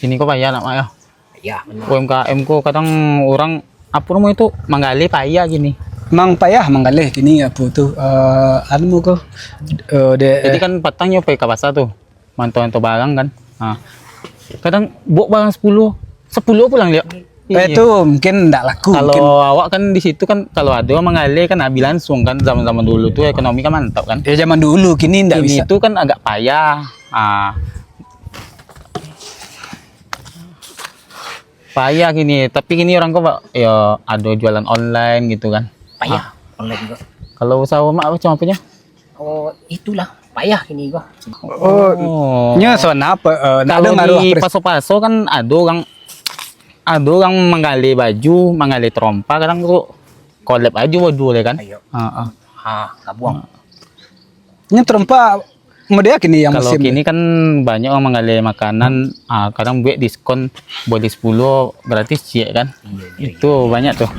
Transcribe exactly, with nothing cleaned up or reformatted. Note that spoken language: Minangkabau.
Kini ko payah nak, Mak, yo. Ya, benar. U M K M ko kadang urang, apo namo itu, manggaleh payah kini. Mang payah manggaleh kini, apo tu, eh, anu ko, eh, de, Jadi kan patang nyo pai ka pasar tu, manto-manto barang kan. Ha. Kadang bok barang sapuluah, sapuluah pulang liak. Eh, tu mungkin ndak laku. Kalau Mungkin. Awak kan di situ kan, kalau ado manggaleh kan habis langsung kan. Zaman-zaman dulu tu ekonomi kan mantap kan. Ya, zaman dulu, kini ndak Kini bisa. Tu kan agak payah. Ah. Payah kini, tapi kini orang ko, Pak, ya ado jualan online gitu kan. Payah online ko. Kalau usaha Mak macam apo nyo? Oh, itulah payah kini ko. Oh, nyo sona apa? Eh, ndak ada Kalau ngaruh di pres- paso-paso kan ado orang, ado orang manggaleh baju, manggaleh terompa, kadang tu collab aja baju deh kan. Ayo. Ha, ha. Ha, gabuang. Nyo terompa model kini yang Kalau musim. Kini kan banyak orang manggaleh makanan, ah, kadang buat diskon, beli sapuluah gratis ciek kan. Iya, iya, iya. Itu banyak tuh.